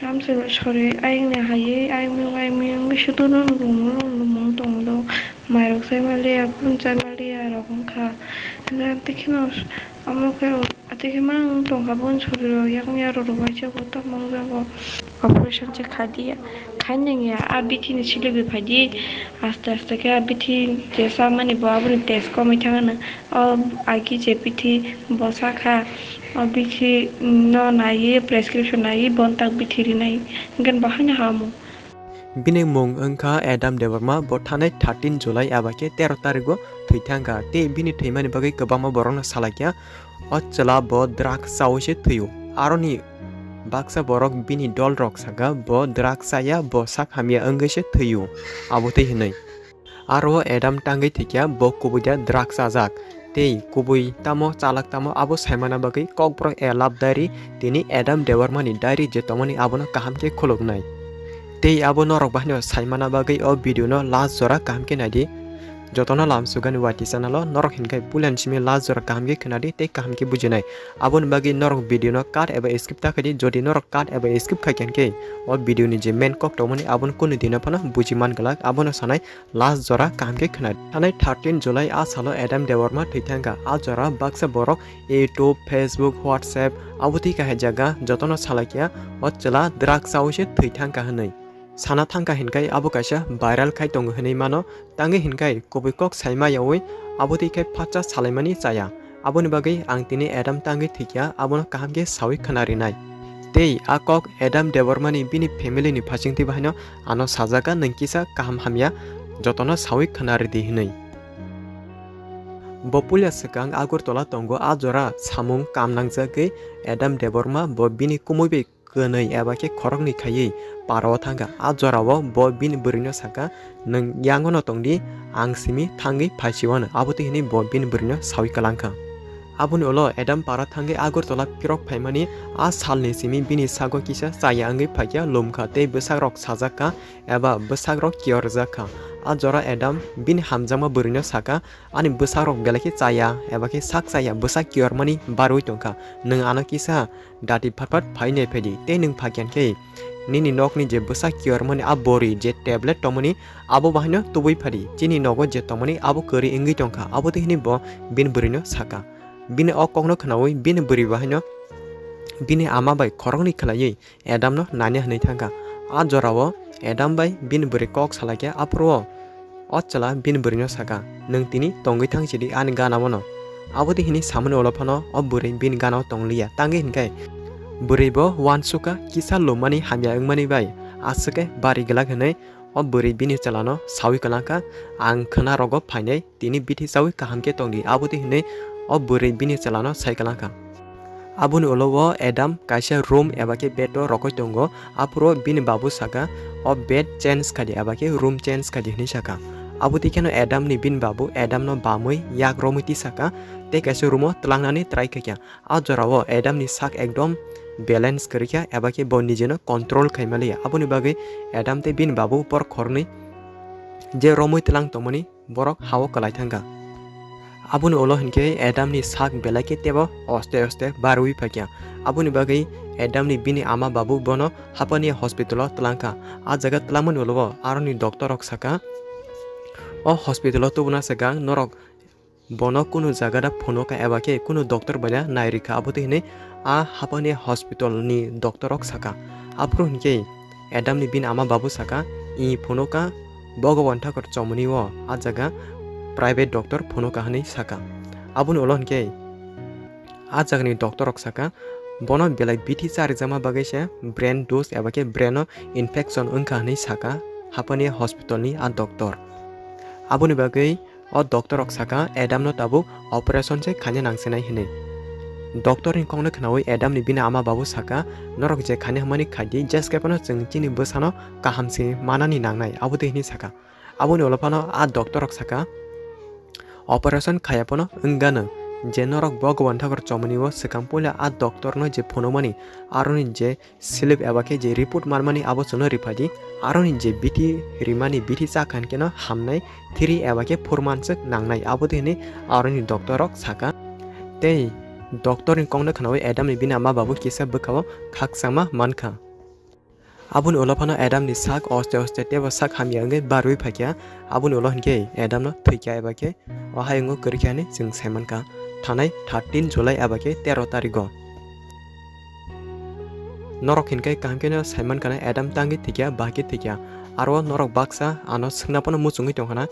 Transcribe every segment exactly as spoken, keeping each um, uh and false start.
Tamsoi sori ayang ni hai ayang miyung ayang miyung wngwi sudu no nung nung nung tong do. Mairok chai maliya, phun chai maliya rok wngkha. Hwnwi ang tei kheno omo khe atwi khe mang tongkha boni sori rok yakung yarok rok bai se bo tamo wngjago. Operation se khai di, khai nang ya, a bithi ni siligwi phai di. Aste aste khe a bithi je chamani bo aboni test komwi thangano. O agi je bithi bo sakha, o bithi no naiwi prescription naiwi bontak bithi rinai, hwnkhe bo haino hamo. Bini mung wngkha Adam Debbarma, bo thanai thirteen July eba khe tero tarigo thwi thangkha, tei bini thwimani bagwi kwbangma borokno salaikha, o chwla bo drugs chaui se thwio. Aroni baksa borok bini dolrok sakha, bo drugs chaya, bo sak hamya wngwi se thwio, abo twi hwnwi. Aro Adam tangwi thwikha, bo kubui da drugs chajak. Tei kubui tamo chalak tamo abo saimana bagwi kokborok a love diary tini Adam Debbarma ni diary je tongmani abono kaham khe khuluknai. Tei abo norok bahaino saimana bagwi o video no last jora kaham khe naidi. Jotono lamsugani Wati channel o norok hinkhai puila ni simi last jora kaham khe khwnadi tei kaham khe bujinai. Aboni bagwi norok video no cut eba skip ta khaidi, jodi norok cut eba skip khaikha hinkhe o video ni je main kok tongmani abono kunu dino phano buji man glak, abono sanai last jora kaham khe khwnadi. Thanai thirteen July a salo Adam Debbarma thwi thangkha. A jora baksa borok YouTube, Facebook, WhatsApp abo twi kahai jaga jotono salaikha o chwla drugs chaui se thwi thangkha hwnwi. Sana thangkha hinkhai abo kaisa viral khai tongo hwnwi mano, tangwi hinkhai kubui kok saima yaui abo twi khai phatsa salaimani chaya. Aboni bagwi ang tini Adam tangwi thwikha, abono kaham khe saui khwna rinai. Tei a kok Adam Debbarmani bini family ni phasingtwi bahaino ano sajaka, nwng kisa kaham hamya jotono saui khwna ridi hwnwi. Bo puila swkang Agartala tongo, a jora samung kam nangjagwi Adam Debbarma bo bini kumui bai kwnwi eba khe khoroknwi khaiwi parao thangkha. A jorao bo bini bwrwino sakha, "Nwng yangono tongdi, ang simi thangwi phaisiwano," abo twi hwnwi bo bini bwrwino saui kwlangkha. Aboni ulo Adam para thangwi Agartala phirok phaimani a salni simi bini sago kisa chaya wngwi phaikha, lumkha tei bwsakrok sajakha eba bwsakrok kiyorjakha. A jora Adam bini hamjakma bwrwino sakha, "Ani bwsakrok belai khe chaya eba khe sak chaya bwsak kiyormani barwi tongkha. Nwng ano kisa dati phat phat phainai phaidi, tei nwng phakyan khe nini nokni je bwsak kiyormani a bori je tablet tongmani abo bahaino tubui phadi, chini nogo je tongmani abo kwrwi wngwi tongkha," abo twi hwnwi bo bini bwrwino sakha. Bini o kokno khnaui bini bwrwi bahaino bini ama bai khoroknwi khwlaiwi Adamno naina hwnwi thangkha. A jorao Adam bai bini bwrwi kok salaikha, aphuru o chwla bini bwrwino sakha, "Nwng tini tongwi thang sidi ani ganaono." Abo twi hwnwi samani ulo phano o bwrwi bini ganao tongliya, tangwi hinkhe bwrwi bo uansukha, kisa lummani hamya wngmani bai aswk khe bari glak hwnwi o bwrwi bini chwlano saui kwlangkha, "Ang khwnarogo phainai, tini bithi chaui kaham khe tongdi," abo twi hwnwi o bwrwi bini chwlano sai kwlangkha. Aboni ulo o Adam kaisa room eba khe bed o rokoi tongo, aphuru bini babu sakha, "O bed change khaidi eba khe room change khaidi," hwnwi sakha. Abo twi kheno Adamni bini babu Adamno bamwi yak romwi tisakha, tei kaisa room o twlangnani try khaikha. A jorao Adamni sak ekdom balance kwrwikha eba khe bo nijeno control khaimaliya. Aboni bagwi Adam tei bini babu borok khoroknwi je romwi twlang tongmani borok ha-o kwlai thangkha. Aboni ulo hinkhe Adamni sak belai khe teibo oste oste barwi phaikha. Aboni bagwi Adamni bini ama babu bono hapani hospital o twlangkha. A jaga twlangmani ulo aroni doctor rok sakha, "O hospital o tubuna swkang norok bono kunu jaga da phunuka eba khe kunu doctor bai da nairikha," abo twi hwnwi a hapani hospital ni doctor rok sakha. Aphuru hinkhe Adamni bini ama babu sakha, "I phunuka, Bhagwan Thakur chomoni o a jaga private doctor phunuka," hwnwi sakha. Aboni ulo hinkhe a jagani doctor rok sakha, "Bono belai bithi charijakma bagwi se brain dose eba khe brain o infection wngkha," hwnwi sakha hapani hospital ni a doctor. Aboni bagwi o doctor rok sakha, "Adamno tabuk operation se khaina nangsinai," hwnwi. Doctor ni kokno khnaui Adamni bini ama babu sakha, "Norok je khaina hwnmani khaidi, jeskhe phano chwng chini bwsano kaham se manani nangnai," abo twi hwnwi sakha. Aboni ulo phano a doctor rok sakha, "Operation khaya phano wngano, je norok Bhagwan Thakur chomoni o swkang puila a doctor no je phunukmani, aroni je slip eba khe je report manmani abo chwngno riphadi, aroni je bithi rimani bithi chakha hinkhe no hamnai three eba khe four months nangnai," abo twi hwnwi aroni doctor rok sakha. Tei doctor ni kokno khnaui Adamni bini ama babu kisa bwkhao khakchangma mankha. Aboni ulo phano Adam ni sak oste oste tebo sak hamya wngwi barwi phaikha. Aboni ulo hinkhe Adam no thwikha eba khe o hayungo kwrwikha hinwi chwng saimankha. Thanai thirteen July eba khe tero tarigo. Norok hinkhe kaham kheno saimankha na Adam tangwi thwikha, bahai khe thwikha. Aro norok baksa ano swngna phano muchungwi tongkha na,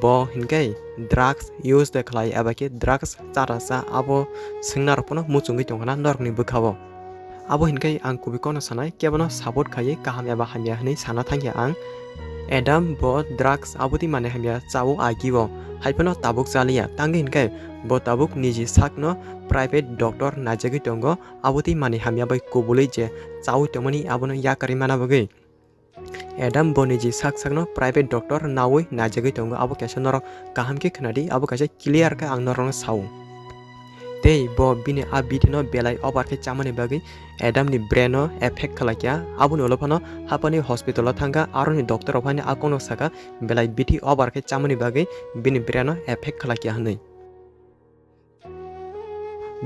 bo hinkhe drugs use de khlai eba khe drugs chara cha, abo swngna rok phano muchungwi tongkha na norokni bwkhao. Abo hinkhe ang kubui kono sanai, kebono support khaiwi kaham eba hamya hinwi sana thangya ang. Adam bo drugs abotwi manwi hamya chao agio, haiphano tabuk chaliya, tangwi hinkhe bo tabuk niji sakno private doctor naijagwi tongo, abotwi manwi hamya bai kubulwi je chawi tongmani abono yakarwi mana bagwi. Adam bo niji sak sakno private doctor nawi naijagwi tongo, abo kaisa norok kaham khe khwnadi, abo kaisa clear khe ang norokno sao. Tei bo bini a bithino belai over khe chamani bagwi Adam ni brain o effect khlaikha, aboni ulo phano haphani hospital o thangkha, aroni doctor rok haino a kokno sakha belai bithi over khe chamani bagwi bini brain o effect khlaikha hinwi.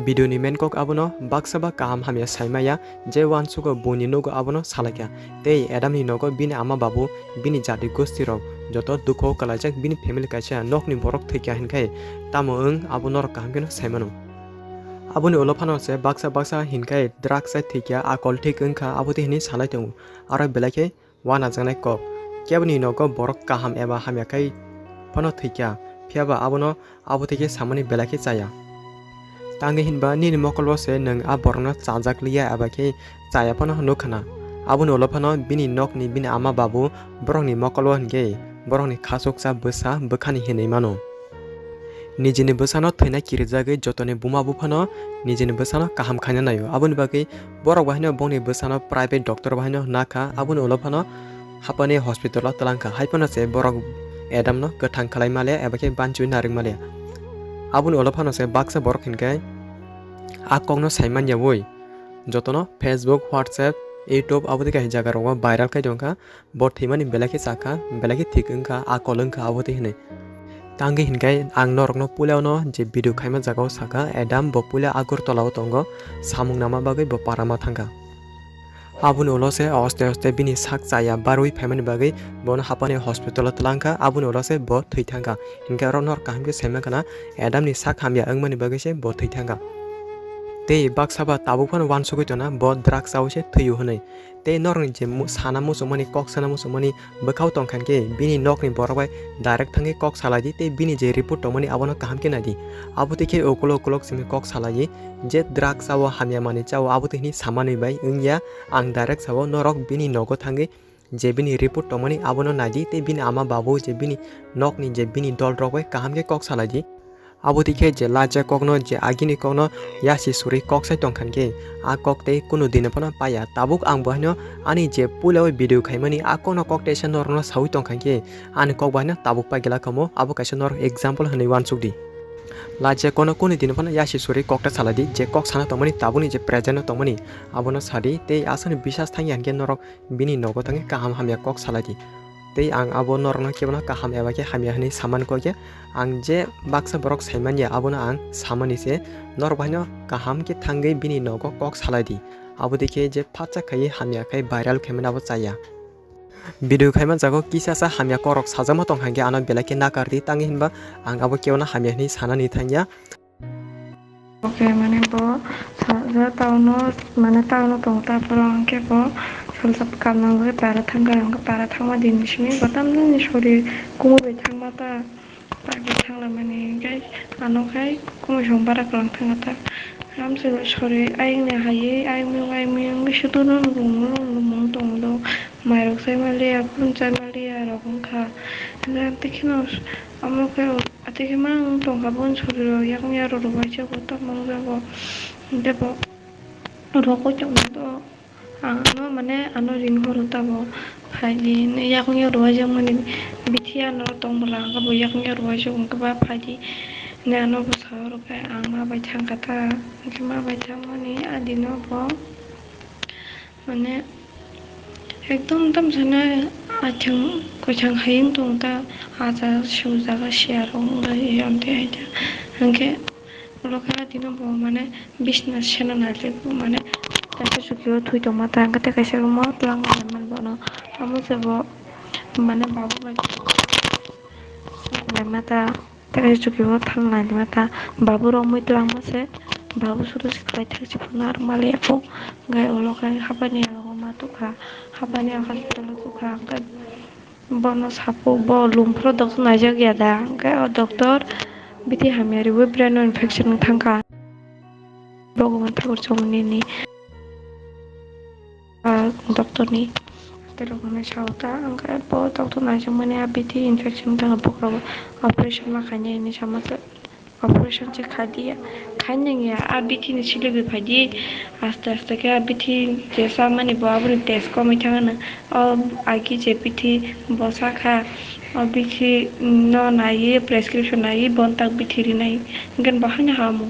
Video ni main kok abono baksa ba kaham hamya saimaya, je uansugo buini nogo abono salaikha. Tei Adam ni nogo bini ama babu, bini jati gosti rok joto dukho kwlaijak bini family kaisa nokni borok thwikha hinkhai tamo wng abo norok kaham kheno saimano. Aboni ulo phano se baksa baksa hinkhai drugs chai thwikha, akol thik wngkha, abotwi hinwi salai tongo. Aro belai khe uanajaknai kok. Keboni nogo borok kaham eba hamya khai phano thwikha, phiyaba abono abo thwikhe samani belai khe chaya. Tangwi hinba nini mokolo se nwng a borokno chajak liya eba khe chaya phano nukha na. Aboni ulo phano bini nokni bini ama babu borokni mokolo hinkhe borokni khachuksa bwsa bwkhani hinwi mano. Nijini bwsano thwina kirijagwi jotoni buma buphano nijini bwsano kaham khaina naio. Aboni bagwi borok bahaino bongni bwsano private doctor bahaino nakha, aboni ulo phano haphani hospital o twlangkha. Haiphano se borok Adam no kwthang khlai male eba khe banchiwi narwk male. Aboni ulo phano se baksa borok hinkhe a kokno sai manya ui jotono Facebook, WhatsApp, YouTube aboni kaisa jaga rogo viral khai tongkha. Bo thwimani belai khe chakha, belai khe thik wngkha, akol wngkha abo twi hinwi. Tangwi hinkhe ang norokno puilano je video khaima jagao sakha, Adam bo puila Agartala o tongo, samung nama bagwi bo Parama thangkha. Aboni ulo se oste oste bini sak chaya barwi phaimani bagwi bono haphani hospital o twlangkha, aboni ulo se bo thwi thangkha. Hinkhe oro norok kaham khe saimankha na, Adam ni sak hamya wngmani bagwi se bo thwi thangkha. Tei baksa ba tabuk phano uansugwi tongna bo drugs chaui se thwio hinwi. Tei norokni je mu-, sana muchungmani, kok sana muchungmani bwkhao tongkha hinkhe bini nokni borok bai direct thangwi kok salai di tei bini je report tongmani abono kaham khe nai di. Abo twi khe ukulok ukulok simi kok salai di je drugs chao, hamya manwi chao, abo twi hwnwi samani bai wngya. Ang direct sao, norok bini nogo thangwi je bini report tongmani abono nai di tei bini ama babu je bini nokni je bini dol rok bai kaham khe kok salai di. Abo twi khe je laijak kokno, je agini kokno yasi suri kok sai tongkha hinkhe, a kok tei kunu dino phano paiya. Tabuk ang bo haino ani je puila o video khaimani a kokno kok teisa norokno saui tongkha hinkhe, ani kok bo haino tabuk pai glak kamo, abo kaisa norok example hinwi uansuk di. Laijak kokno kunu dino phano yasi suri kok ta salai di, je kok sana tongmani tabukni je present o tongmani abono sa di, tei aswkni bisas thangya hinkhe norok bini nogo thangwi kaham hamya kok salai di. Tei ang abo norokno kebono kaham eba khe hamya hinwi samani kok ya. Ang je baksa borok saimanya abono ang samani se, norok bahaino kaham khe thangwi bini nogo kok salai di. Abo twi khe je phatsa khaiwi hamya khai viral khaimani abo chaya. Video khaima jago kisa sa hamya korok sajama tong kha hinkhe ano belai khe nakar di, tangwi hinba ang abo kebono hamya hinwi sanani thangya. Oke, mane bo sa-, ja town o, mane town o tong ta, borok hwnkhe bo salsa kam nang bagwi para thang kha, hwnkhe para thangma din simi bo tamjani sori kumui bai thangma ta, pai bai thang lamani hwnkhe ano khai kumui song bara kwlwng thang kha ta. Amchwlwi sori ayang ni hai, ayang miyung, ayang miyung wngwi sudu no nukung, nukung, nukung tong do, mairok chai maliya, khulum chai maliya rok wngkha. Hwnkhe tei kheno amo khe. Atwi khe mang tongkha boni sori rok, yakung yarok rwbaijak bo, tamo wngjago. Tei bo rokoi tongma do. Ang ano mane ano ring horo tamo phaidi, yakung yarok rwbaijak mani bithi ano tong bwla, hwnkhe bo yakung yarok rwbaijak wngkhe ba phaidi hinwi ano bwsao rwkhe ang ma bai thangkha ta, hwnkhe ma bai thangmani a dino bo. Mane ekdom tamsana athang kwchang hai wng tong ta, acha sujak sia rok wng bai amtwi hai ta. Hwnkhe ulo khe dino bo mane bisna sena nai le bo mane kaisa Chukio thwi tongma ta, hwnkhe tei kaisa room-o twlangma lamani bono. Amo se bo, mane, babu bai, lamma ta, tei kaisa chukio than laima ta. Babu romwi twlangma se, babu sudu se khlai thang se phano aro mali yapho. Hwnkhe ulo khe habani aro ma tukha, habani hospital-o tukha, hwnkhe bono saphuk bo lum phuru doctor naijak ya da, hwnkhe o doctor bithi hamya riwi brain-o infection wng thangkha. Bhagwan Thakur chongmani ni, ah, doctor ni, tei rok hwnwi sao ta, hwnkhe bo doctor naijakmani a bithi infection wng thangkha, bokhorok operation ma khainai hinwi sama se. Operation se khai di ya, khai nang ya, a bithi ni silogwi phai di, aste aste khe a bithi je chamani bo aboni test komwi thangano, o agi je bithi bo cha kha, o bithi no naiwi prescription naiwi bontak bithi rinai, hwnkhe bo haino hamo,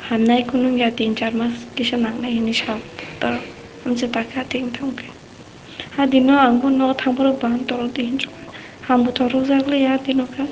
hamnai kunu wngya, tin char mas kisa nangnai hinwi sa doctor, amse ta kha tei wng thang khe. A dino ang bo nogo thang phuru bo ang torok di hinwi hambo torok jak le ya dino kha.